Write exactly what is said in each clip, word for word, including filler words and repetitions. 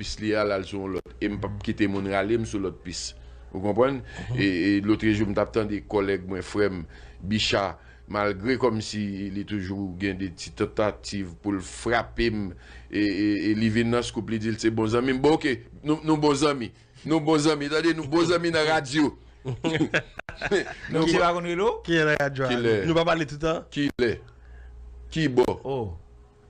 pis li a, l al sou yon lòt. E m p ap kite moun rale m sou lòt pis. Ou konprann? E, e lotrejou, m t ap tande kòlèg mwen, frè m, Bicha, malgre kòmsi li toujou gen de ti tantativ pou l frape m, e, e, e li vin nan scoop, li di l se bon zanmi m. Bon, oke, nou, nou bon zanmi. Nou bon zanmi, tande, nou bon zanmi nan radyo. Nou Misye bon pa konn rele w? Kilè nan radyo a? Kilè? Nou pa pale toutan? Kilè? Ki bò? Oh.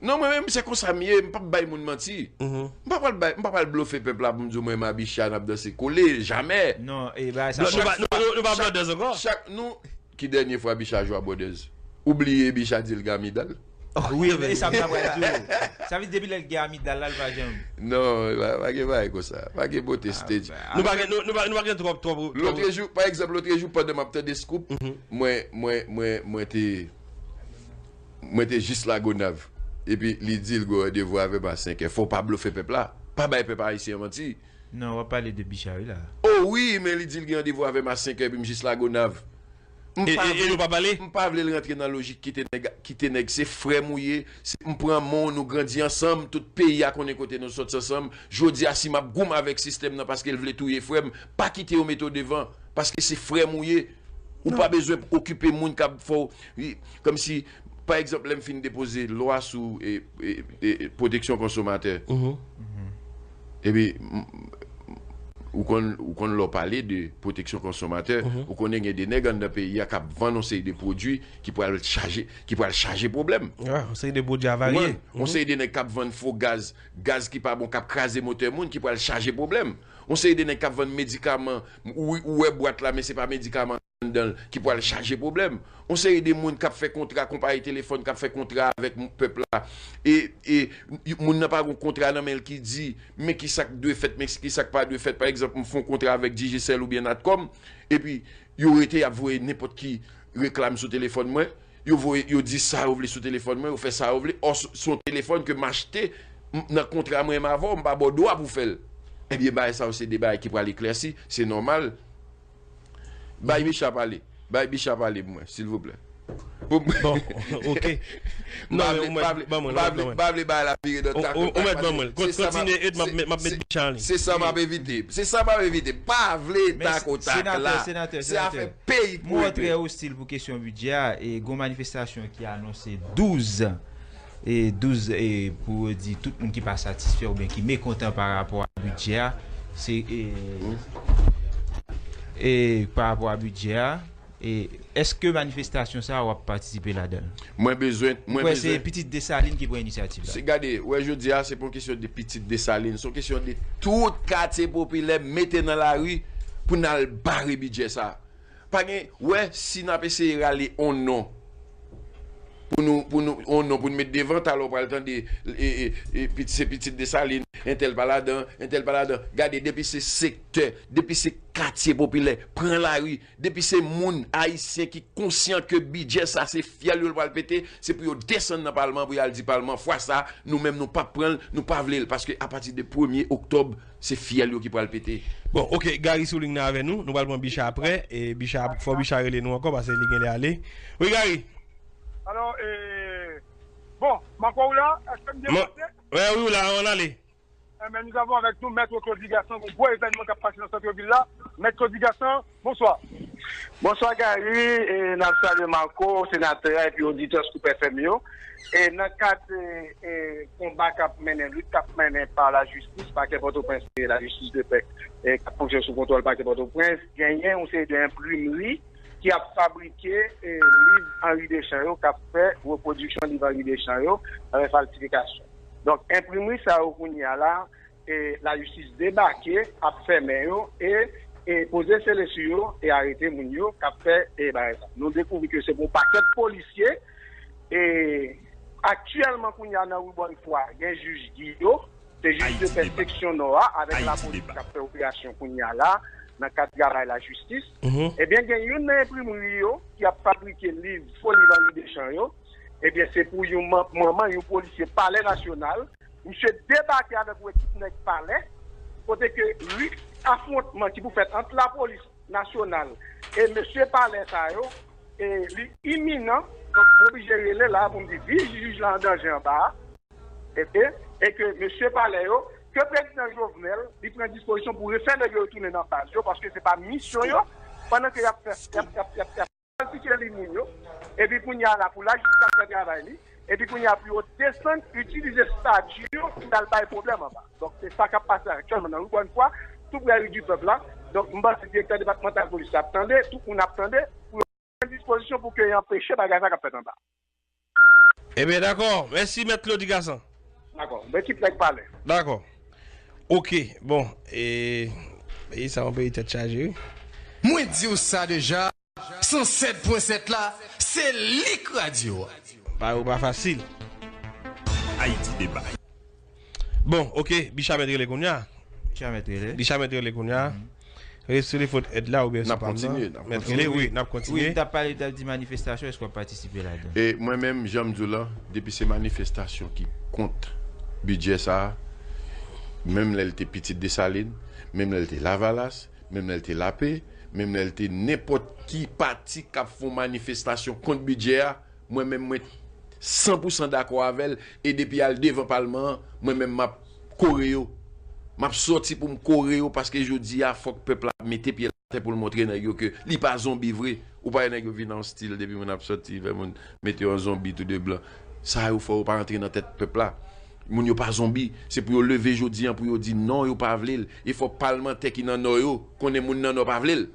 Non, mwen menm, se konsa m ye, m p ap bay moun manti. M pa pral bay, m pa pral blofe pèp la pou m di w mwen, m a Bicha, n ap danse kole, jamè. Non, e bagay sa Nou, nou pa, nou, nou, nou pa Brothers ankò? Chak, nou, ki dènye fwa Bicha jwe a Brothers? Ou bliye Bicha di l gen amidal? Wi, men e sa m ta pral di w. Sa vle di depi lè l gen amidal la, l pa janm. Non, pa, pa gen bagay konsa. Pa gen bote stage. Nou pa gen, nou, nou pa, nou pa gen twòp, twòp, twòp. Lotrejou, pa egzanp, lotrejou, pandan m ap tande Scoop, mwen, mwen, mwen, mwen te, mwen te jis Lagonav. Epi li di l gen randevou avè m a senk è. Fò w pa blofe pèp la. Pa bay pèp ayisyen an manti. Non, w ap pale de Bicha wi la. O wi, men li di l gen randevou avè m a senk è epi m jis Lagonav. M E, pa e, e vle, nou pa pale? M pa vle l rantre nan lojik kite nèg, kite nèg, se frè m ou ye, se, m pran men w, nou grandi ansanm, tout peyi a konnen kote nou sòti ansanm. Jodi a, si m ap goumen avèk sistèm nan paske l vle touye frè m, pa kite yo mete w devan, paske se frè m ou ye. Ou pa bezwen okipe moun k ap fè w, wi, kòmsi, pa egzanp, lè m fin depoze lwa sou, e, e, e, e, pwoteksyon konsomatè. Epi, m, m, ou konn, ou konn lè w pale de pwoteksyon konsomatè, ou konnen gen de nèg anndan peyi a k ap vann yon seri de pwodui ki pral chaje, ki pral chaje pwoblèm. Wi, yon seri de pwodui avarye. Yon seri de nèg k ap vann fo gaz, gaz ki pa bon, k ap kraze motè moun, ki pral chaje pwoblèm. Yon seri de nèg k ap vann medikaman, ou, ou wè bwat la, men se pa medikaman anndan l ki pral chaje pwoblèm. Yon seri de moun k ap fè kontra, konpayi telefòn k ap fè kontra avèk m-, pèp la. E, e y-, moun nan pa gen kontra nan men l ki di, men ki sa k dwe fèt, men ki sa k pa dwe fèt. Pa egzanp, m fè yon kontra avèk Digicel oubyen Natcom, epi yo rete y ap voye nenpòt ki reklam sou telefòn mwen. Yo voye, yo di sa yo vle sou telefòn mwen, yo fè sa yo vle. Ò, s-, se yon telefòn ke m achte, m, nan kontra mwen menm avè w, m pa ba w dwa pou w fè l. Ebyen, bagay sa yo se de bagay ki pral eklèsi, se nòmal. Bay Bicha pale. Bay Bicha pale pou mwen, silvouplè. Pou m- Bon, ok. Non, men ou mèt ban mwen l, ou mèt ban mwen l. M pa vle bagay la vire nan ta kont. Ou mèt ban mwen l. Kontinye, e m ap met, m ap met Bicha an liy. Se sa m ap evite. Se sa m ap evite. Pa vle ta kont ak la. Se afè peyi k pou regle. Mwen trè ostil pou kesyon bidjè a, e gon manifestasyon ki anonse douz, e douz, e pou di tout moun ki pa satisfè oubyen ki mekontan pa rapò a bidjè a, se, e, e pa rapò a bidjè a, e èske manifestasyon sa a w ap patisipe ladan l? Mwen bezwen, mwen bezwen. Ou kwè se Pitit Desalin ki pran inisyativ la? Se, gade, wè jodi a, se pa yon kesyon de Pitit Desalin, se yon kesyon de tout katye popilè mete nan lari pou n al bare bidjè sa a. Pa gen, wè, si n ap eseye rale on non pou nou, pou nou, on non pou n met devan, talè w pral tande, e, e, e, pit-, se Pitit Desalin, entèl pa ladan, entèl pa ladan. Gade, depi se sektè, depi se katye popilè, pran lari, depi se moun ayisyen ki konsyan ke bidjè sa se fyèl yo l pral pete, se pou yo desann nan palman pou y al di palman, fwa sa, nou menm nou p ap pran l, nou pa vle l, paske apati de premye oktòb, se fyèl yo ki pral pete. Bon, ok, Gary sou liy nan avè nou. Nou pral pran Bicha aprè. E Bicha, fò Bicha rele nou ankò paske li genlè ale. Wi, Gary. Alò, e, bon, Marco ou la, èske m byen pase? Wi, wi, ou la, ann ale. Enben, nous avons avec nous Maître Claudy Gaston, yon gwo evènman k ap pase nan sant vil la. Maître Claudy Gaston, bonswa. Bonswa Gary, e n ap salye Marco, senatè a, epi oditè Scoop F M yo. E nan kad, e, e, konba k ap mennen, lit k ap mennen pa lajistis, pakè Pòtoprens, e lajistis de pè, e k ap fonksyone sou kontwòl pakè Pòtoprens, genyen yon seri de enprimri ki ap fabrike, e, liv Henri Deschamps yo, k ap fè repwodiksyon liv Henri Deschamps yo, avè falsifikasyon. Donk, enprimri sa yo kounye a la, e lajistis debake, ap fèmen yo, e, e poze sele sou yo, e arete moun yo k ap fè, e bagay sa. Nou dekouvri ke se pou pakèt polisye, e aktyèlman kounye a nan ri Bòn Fwa, gen jij Giyo, se jij de pè seksyon Nò a, avèk lapolis k ap fè operasyon kounye a la, nan kad travay lajistis. Ebyen, gen youn nan enprimri yo ki ap fabrike liv, fo liv Henri Deschamps yo, ebyen, se pou yon man-, manman, yon polisye Palè Nasyonal, Misye debake avèk yon ekip nèg palè, kote ke ri afwontman ki pou fèt ant lapolis nasyonal e mesye palè sa yo, e li iminan, donk, m oblije rele la pou m di, vi jij la an danje anba a, e, e, e ke mesye palè yo, ke prezidan Jovenel li pran dispozisyon pou refè nèg yo retounen nan baz yo, paske se pa misyon yo, pandan ke y ap fè, y ap, y ap, y ap, y ap falsifye liy moun yo, epi kounye a la, pou lajistis ap fè travay li, epi kounye a pou yo desann, itilize stati yo pou y al bay pwoblèm anba. Donk, se sa k ap pase aktyèlman nan ri Bòn Fwa, tou prè ri di Pèp la. Donk, m panse direktè depatmantal polis la ap tande, tout moun ap tande, pou yo pran dispozisyon pou ke y anpeche bagay sa k ap fèt anba. Ebyen, dakò. Mèsi, Mèt Claudy Gassant. Dakò. Mwen kit nèg pale. Dakò. Oke. Bon, e, peyi sa, yon peyi tèt chaje, wi. Mwen di w sa deja, san sèt pwen sèt la, se li k radyo a. Bagay yo pa fasil. Ayiti Deba. Bon, oke, Bicha mèt rele kounye a. Bicha mèt rele. Bicha mèt rele kounye a. Rele sou telefòn èd la oubyen sou pam nan. N ap kontinye, n ap kontinye. Mèt rele, wi, n ap kontinye. Wi, m t ap pale, w t ap di manifestasyon, èske w ap patisipe ladan? E mwen menm, jan m di w la, depi se manifestasyon ki kont bidjè sa a, menm lè l te Pitit Desalin, menm lè l te Lavalas, menm lè l te Lape, menm lè l te nenpòt ki pati k ap fè yon manifestasyon kont bidjè a, mwen menm, mwen san pou san dakò avè l, e depi al devan palman an, mwen menm, m ap kore yo. M ap sòti pou m kore yo, paske jodi a, fòk pèp la mete pye l atè pou l montre nèg yo ke li pa zonbi vre. Ou pa wè nèg yo vin an stil depi moun ap sòti, fè moun mete yon zonbi tou de blan. Sa yo fò yo pa rantre nan tèt pèp la. Moun yo pa zonbi. Se pou yo leve jodi an pou yo di non, yo pa vle l. E fò palmantè ki nan Nò yo konnen moun nan Nò pa vle l.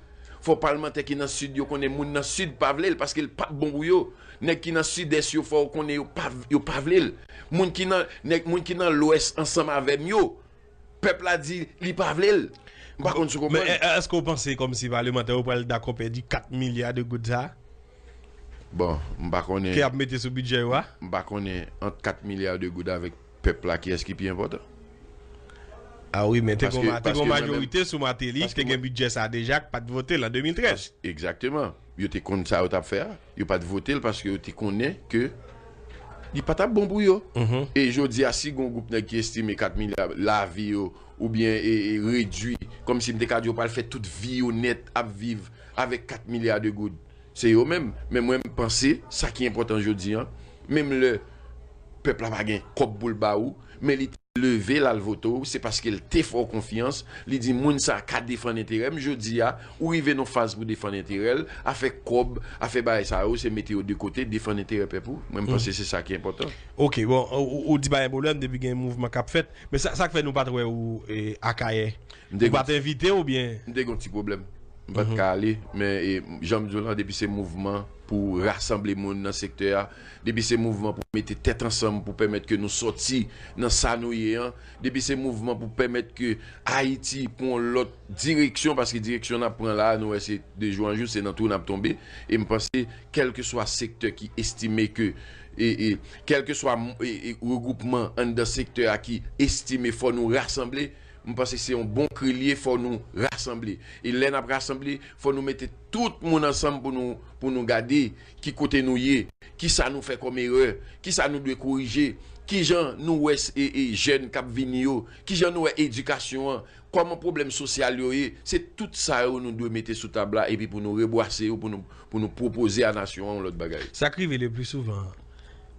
Fò palmantè ki nan Sid yo konnen moun nan Sid pa vle l, paske l p ap bon pou yo. Nèg ki nan Sidès yo, fò yo konnen yo pa, yo pa vle l. Moun ki nan, nèg, moun ki nan Lwès ansanm avè m yo, pèp la di li pa vle l. M pa konn si w konprann. Men, èske w panse kòmsi palmantè yo pral dakò pèdi kat milya de goud sa a? Bon, m pa konnen. Ke y ap mete sou bidjè yo a? M pa konnen ant kat milya de goud avèk pèp la, kiyès ki pi enpòtan? A wi, men te gon, te gon majorite sou Martelly ki te gen bidjè sa a deja, k pa t vote l an de mil trèz. Egzakteman. Yo te konn sa yo t ap fè a. Yo pa t vote l paske yo te konnen ke li pa t ap bon pou yo. E jodi a, si gon gwoup nèg ki estime kat milya lavi yo, oubyen e, e redui, kòmsi m te ka di yo pral fè tout vi yo nèt ap viv avèk kat milya de goud. Se yo menm. Men mwen, m panse, sa ki enpòtan jodi an, menm lè pèp la pa gen kòb pou l ba ou, men li te leve l al vote w, se paske l te fè w konfyans, li di moun sa a ka defann enterè m. Jodi a, ou rive nan faz pou defann enterè l, afè kòb, afè bagay sa yo, se mete yo de kote, defann enterè pèp ou. Mwen, m panse se sa ki enpòtan. Oke, bon, ou, ou, ou di pa gen pwoblèm depi gen mouvman k ap fèt, men sa, sa k fè nou pa t wè ou, e, Akayè? Ou pa t envite oubyen? M te gen yon ti pwoblèm. M pa t ka ale, men, e, jan m di w lan, depi se mouvman pou rasanble moun nan sektè a, depi se mouvman pou mete tèt ansanm pou pèmèt ke nou sòti nan sa nou ye an, depi se mouvman pou pèmèt ke Ayiti pran yon lòt direksyon, paske direksyon n ap pran la a, nou wè se de jou an jou, se nan twou n ap tonbe. E m panse, kèlkeswa sektè ki estime ke, e, e, kèlkeswa m-, e, e, regwoupman anndan sektè a ki estime fò nou rasanble, m panse se yon bon kri l ye, fò nou rasanble. E lè n ap rasanble, fò nou mete tout moun ansanm pou nou, pou nou gade ki kote nou ye, kisa nou fè kòm erè, kisa nou dwe korije, kijan nou wè s-, e, e, jèn k ap vini yo, kijan nou wè edikasyon an, kòman pwoblèm sosyal yo ye. Se tout sa yo nou dwe mete sou tab la, epi pou nou rebwase yo, pou nou, pou nou pwopoze a nasyon an yon lòt bagay. Sa k rive le pli souvan,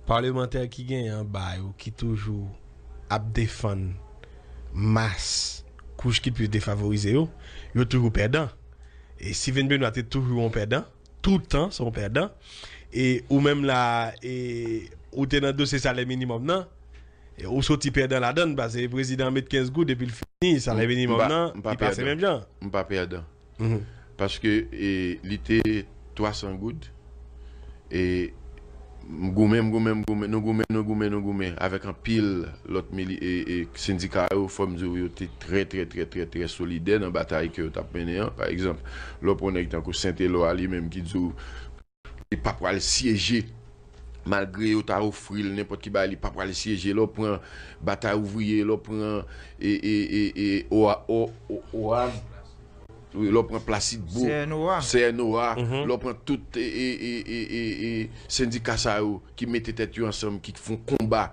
palmantè ki genyen anba yo, ki toujou ap defann mas kouch ki plis defavorize yo, yo toujou pèdan. E Steven Benoît te toujou yon pèdan, toutan se yon pèdan. E ou menm la, e ou te nan dosye salè minimòm nan, e ou soti pèdan ladan l, paske prezidan an met kenz goud epi l fini, salè minimòm nan, li pase menm jan. M pa pèdan. Paske, e, li te twa san goud. E m goumen, m goumen, m goumen, nou goumen, nou goumen, nou goumen avèk anpil lòt mili-, e, e, sendika yo, fò m di w, yo te trè, trè, trè, trè, trè solidè nan batay ke yo t ap mennen an. Pa egzanp, lè w pran nèg tankou Sentelo a li menm ki di w li pa pral syeje, malgre yo ta ofri l nenpòt ki bagay, li pa pral syeje. Lè w pran Batay Ouvriye, lè w pran, e, e, e, e, oa-, o-, o-, oaz, wi, lè w pran Placide Bou, C N O A, C N O A, lè w pran tout, e, e, e, e, e, e, sendika sa yo ki mete tèt yo ansanm, ki fè yon konba.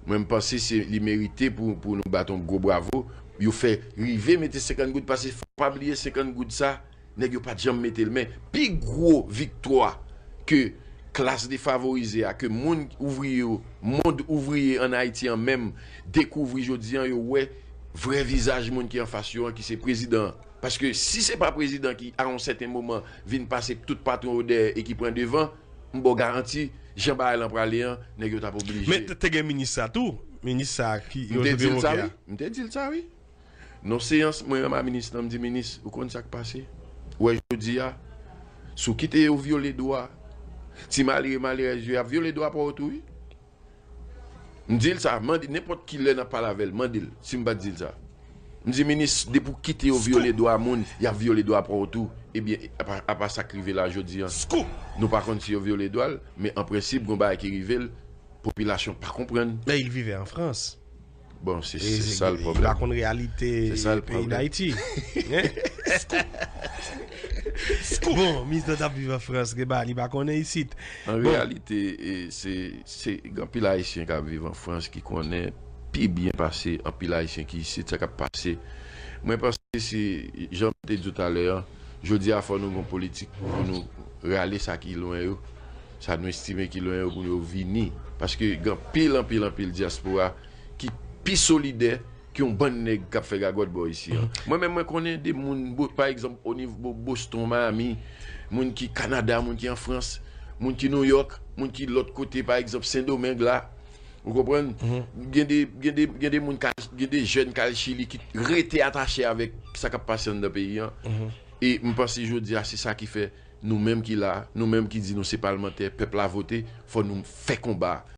Mwen, m panse se, li merite pou, pou nou bat yon gwo bravo. Yo fè rive mete senkant goud, paske fò pa bliye senkant goud sa, nèg yo pa t janm mete l. Men pi gwo viktwa ke klas defavorize a, ke moun ouvriye yo, mond ouvriye ann Ayiti an menm dekouvri jodi an, yo wè vrè vizaj moun ki anfas yo an, ki se prezidan an. Paske si se pa prezidan ki, a yon sèten moman, vin pase tout patwon yo dèyè e ki pran devan, m ba w garanti, jan bagay lan prale an, nèg yo t ap oblije. Men te, te gen minis sa tou. Minis sa ki yo te revoke a. M te di l sa, wi. M te di l sa, wi. Non seyans, mwen menm a minis lan, m di, "Minis, ou konn sa k pase? Ou wè jodi a, si w kite yo vyole dwa, ti malere, malerèz yo, y ap vyole dwa pa w tou, wi." M di l sa, mande, nenpòt ki lè n ap pale avè l, mande l si m pa t di l sa. M di, "Minis, depi w kite yo vyole dwa moun, y ap vyole dwa pa w tou." Ebyen, apa, apa sa k rive la jodi an? Nou pa konn si yo vyole dwa l, men an prensip, gon bagay ki rive l, popilasyon pa konprann. Men il vivait en France. Bon, se, se sa l pwoblèm. Li pa konn reyalite peyi Dayiti. Bon, minis lan t ap viv an Frans, gen bagay li pa konnen isit. An reyalite, e, se, se gen anpil Ayisyen k ap viv an Frans ki konnen pi byen pase anpil Ayisyen ki isit, sa k ap pase. Mwen panse se, jan m te di w talè an, jodi a fò nou gen yon politik pou nou rale sa ki lwen yo, sa nou estime ki lwen yo pou yo vini. Paske gen anpil, anpil, anpil dyaspora ki pi solidè ke yon bann nèg k ap fè gagòt bò isi an. Mwen menm, mwen konnen de moun, bo-, pa egzanp, o nivo Bo-, Boston, Miami, moun ki Kanada, moun ki an Frans, moun ki Nouyòk, moun ki lòt kote, pa egzanp, Sendomeng la. Ou konprann? Gen de, gen de, gen de moun k al, gen de jèn k al Chili ki rete atache avèk sa k ap pase anndan peyi an. E m panse jodi a, se sa ki fè nou menm ki la, nou menm ki di nou se palmantè, pèp la vote, fò nou fè konba a.